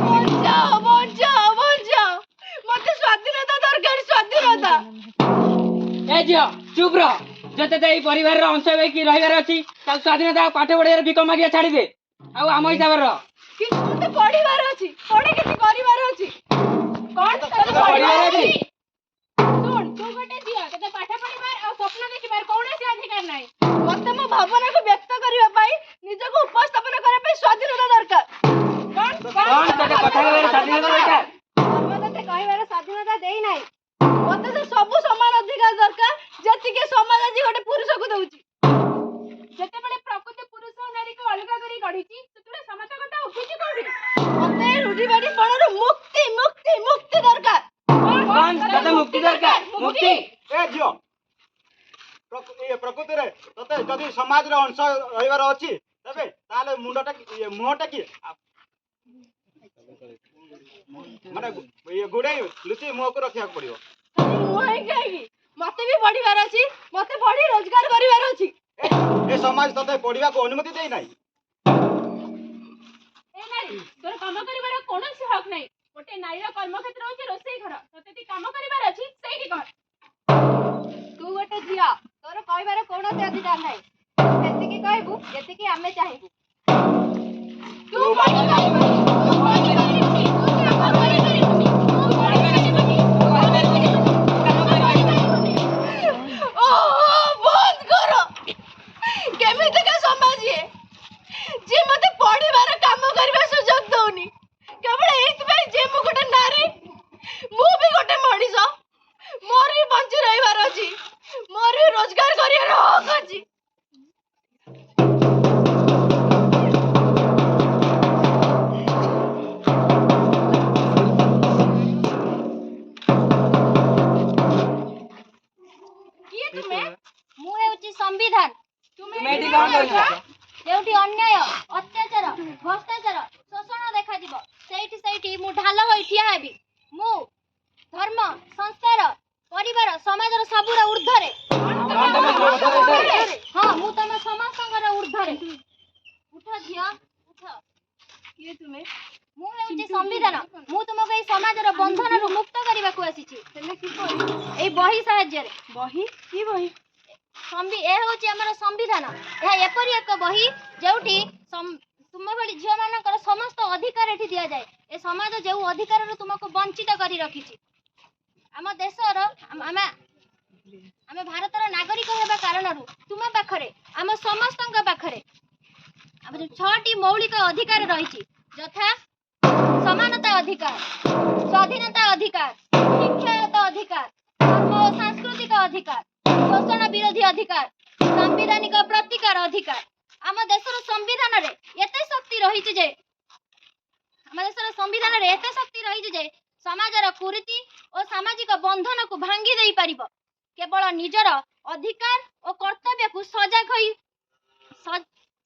ବଞ୍ଚାଅ, ବଞ୍ଚାଅ, ବଞ୍ଚାଅ! ମତେ ସ୍ୱାଧୀନତା ଦରକାର, ସ୍ୱାଧୀନତା। ଏ ଝିଅ, ଚୁପ୍ ରହ। ଯଦି ତତେ ଏଇ ପରିବାରର ଅଂଶ ହେଇକି ରହିବାର ଅଛି, ତାହେଲେ ସ୍ୱାଧୀନତା ଆଉ ପାଠ ପଢିବାରେ ଭିକ ମାଗିବା ଛାଡ଼ିଦେ ଆଉ ଆମ ହିସାବରେ ରହ। କିନ୍ତୁ ମତେ ପଢିବାର ଅଛି, ପଢି କିଛି କରିବାର ଅଛି। କଣ ତୋତେ ପଢିବାର ପଢିବାର ଅଛି? ଅଛି? ଶୁଣ, ତୁ ଗୋଟେ ଝିଅ, ତତେ ପାଠ ପଢିବାର ଆଉ ସ୍ୱପ୍ନ ଦେଖିବାର କୌଣସି ଅଧିକାର ନାହିଁ। ମତେ ମୋ ଭାବନାକୁ ବ୍ୟକ୍ତ କରିବା ପାଇଁ, ନିଜକୁ ଉପସ୍ଥାପନ କରିବା ପାଇଁ ସ୍ୱାଧୀନତା ଦରକାର। କଣ? କଣ ତତେ କଥା କହିବାର ସ୍ୱାଧୀନତା ଦରକାର? ଧର୍ମ ତତେ କହିବାର ସ୍ୱାଧୀନତା ଦେଇନାହିଁ। ମତେ ସେ ସବୁ ସମାନ ଅଧିକାର ଦରକାର, ଯେତିକି ସମାଜ ଆଜି ଗୋଟେ ପୁରୁଷକୁ ଦଉଛି। ଯେତେବେଳେ ପ୍ରକୃତି ପୁରୁଷ ଓ ନାରୀକୁ ଅଲଗା କରି ଗଢିଛି, ସେତେବେଳେ ସମାଜ କଥା ଉଠୁଛି କୋଉଠି? ମତେ ରୁଢିବାଦୀ ପଣରୁ ମୁକ୍ତି, ମୁକ୍ତି, ମୁକ୍ତି ଦରକାର। କଣ ତତେ ମୁକ୍ତି ଦରକାର? ମୁକ୍ତି? ଏ ଝିଅ, ଇଏ ପ୍ରକୃତିରେ ତତେ ଯଦି ସମାଜର ଅଂଶ ରହିବାର ଅଛି, ତେବେ ତାହେଲେ ମୁଣ୍ଡଟା ଇଏ ମୁହଁଟା କି ମାନେ ଇଏ ଘୋଡେଇ ଲୁଚି ମୁହଁକୁ ରଖିବାକୁ ପଡିବ। ଖାଲି ମୁଁ ହିଁ କାହିଁକି? ମତେ ବି ପଢିବାର ଅଛି। ମତେ ପଢି ରୋଜଗାର କରିବାର ଅଛି। ଏ ସମାଜ ତତେ ପଢିବାକୁ ଅନୁମତି ଦେଇନାହିଁ। ଏ ନାରୀ, ତୋର କାମ କରିବାର କୌଣସି ହକ୍ ନାହିଁ। ଗୋଟେ ନାରୀର କର୍ମକ୍ଷେତ୍ର ହଉଛି ରୋଷେଇ ଘର। ତତେ ଯଦି କାମ କରିବାର ଅଛି, ସେଇଠି କର। ତୁ ଗୋଟେ ଝିଅ, ତୋର କହିବାର କୌଣସି ଅଧିକାର ନାହିଁ। ସେତିକି କହିବୁ ଯେତିକି ଆମେ ଚାହିଁବୁ। ତୁ ପଢିପାରିବୁନି, ତୁ ପଢିପାରିବୁନି, ତୁ କାମ କରିପାରିବୁନି, ତୁ ପଢିପାରିବୁନି, ତୁ କରିପାରିବୁନି, କାମ କରିପାରିବୁନି। ଓ, ବନ୍ଦ କର! କେମିତିକା ସମାଜ ଇଏ, ଯିଏ ମତେ ପଢିବାର, କାମ କରିବା ସୁଯୋଗ ଦଉନି, କେବଳ ଏଇଥିପାଇଁ ଯେ ମୁଁ ଗୋଟେ ନାରୀ? ମୁଁ ବି ଗୋଟେ ମଣିଷ। ମୋର ବି ବଞ୍ଚି ରହିବାର ଅଛି, ମୋର ବି ରୋଜଗାର କରିବାର ହକ ଅଛି। କିଏ ତୁମେ? ମୁଁ ହେଉଛି ସମ୍ବିଧାନ। ତୁମେ ତୁମେ ଏଠି କଣ କରୁଛ? ଯେଉଁଠି ଅନ୍ୟାୟ, ଅତ୍ୟାଚାର, ଭ୍ରଷ୍ଟାଚାର, ଶୋଷଣ ଦେଖାଯିବ, ସେଇଠି ସେଇଠି ମୁଁ ଢାଲ ହୋଇ ଠିଆ ହେବି। ମୁଁ ଧର୍ମ, ସଂସ୍କାର, ପରିବାର, ସମାଜର ସବୁର ଉର୍ଦ୍ଧ୍ୱରେ। କଣ ତମେ ଉର୍ଦ୍ଧ୍ୱରେ? ହଁ, ମୁଁ ତମ ସମସ୍ତଙ୍କର ଉର୍ଦ୍ଧ୍ୱରେ। ଉଠ ଝିଅ, ଉଠ। କିଏ ତୁମେ? ମୁଁ ହେଉଛି ସମ୍ବିଧାନ। ମୁଁ ତୁମକୁ ଏଇ ସମାଜର ବନ୍ଧନରୁ ମୁକ୍ତ କରିବାକୁ ଆସିଛି। ହେଲେ କିପରି? ଏଇ ବହି ସାହାଯ୍ୟରେ। ବହି? କି ବହି? ଏ ହେଉଛି ଆମର ସମ୍ବିଧାନ। ଏହା ଏପରି ଏକ ବହି, ଯେଉଁଠି ତୁମ ଭଳି ଝିଅମାନଙ୍କର ସମସ୍ତ ଅଧିକାର ଏଠି ଦିଆଯାଏ। ଏ ସମାଜ ଯେଉଁ ଅଧିକାରରୁ ତୁମକୁ ବଞ୍ଚିତ କରି ରଖିଛି। ଆମ ଦେଶର ଆମେ ଭାରତର ନାଗରିକ ହେବା କାରଣରୁ ତୁମ ପାଖରେ, ଆମ ସମସ୍ତଙ୍କ ପାଖରେ ଆମ ଛଅଟି ମୌଳିକ ଅଧିକାର ରହିଛି, ଯଥା ସମାନତା ଅଧିକାର, ସ୍ୱାଧୀନତା ଅଧିକାର, ଶିକ୍ଷାଗତ ଅଧିକାର, ଧର୍ମ ଓ ସାଂସ୍କୃତିକ ଅଧିକାର, ଶୋଷଣ ବିରୋଧୀ ଅଧିକାର, ସାମ୍ବିଧାନିକ ପ୍ରତିକାର ଅଧିକାର। ଆମ ଦେଶର ସମ୍ବିଧାନରେ ଏତେ ଶକ୍ତି ରହିଛି ଯେ, ଆମ ଦେଶର ସମ୍ବିଧାନରେ ଏତେ ଶକ୍ତି ରହିଛି ଯେ ସମାଜର କୁରୀତି ଓ ସାମାଜିକ ବନ୍ଧନକୁ ଭାଙ୍ଗି ଦେଇପାରିବ। କେବଳ ନିଜର ଅଧିକାର ଓ କର୍ତ୍ତବ୍ୟକୁ ସଜାଗ ହୋଇ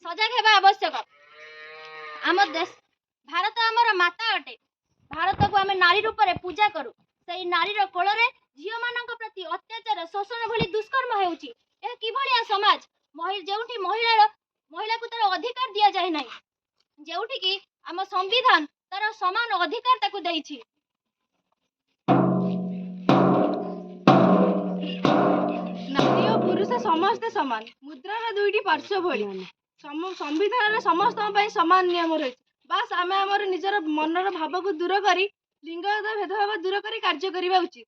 ସଜାଗ ହେବା ଆବଶ୍ୟକ। ଆମ ଦେଶ ଭାରତ ଆମର ମାତା ଅଟେ। ଭାରତକୁ ଆମେ ନାରୀ ରୂପରେ ପୂଜା କରୁ। ସେଇ ନାରୀର କୋଳରେ ଝିଅମାନଙ୍କ ପ୍ରତି ଅତ୍ୟାଚାର, ଶୋଷଣ ଭଳି ଦୁଷ୍କର୍ମ ହେଉଛି। ଏହା କିଭଳିଆ ସମାଜ, ଯେଉଁଠି ମହିଳାକୁ ତାର ଅଧିକାର ଦିଆଯାଏ ନାହିଁ, ଯେଉଁଠିକି ଆମ ସମ୍ବିଧାନ ତାର ସମାନ ଅଧିକାର ତାକୁ ଦେଇଛି? ନାରୀ ଓ ପୁରୁଷ ସମସ୍ତେ ସମାନ, ମୁଦ୍ରାର ଦୁଇଟି ପାର୍ଶ୍ୱ ଭଳି। ସମ୍ବିଧାନରେ ସମସ୍ତଙ୍କ ପାଇଁ ସମାନ ନିୟମ ରହିଛି। ବାସ୍, ଆମେ ଆମର ନିଜର ମନର ଭାବକୁ ଦୂର କରି, ଲିଙ୍ଗଗତ ଭେଦଭାବ ଦୂର କରି କାର୍ଯ୍ୟ କରିବା ଉଚିତ।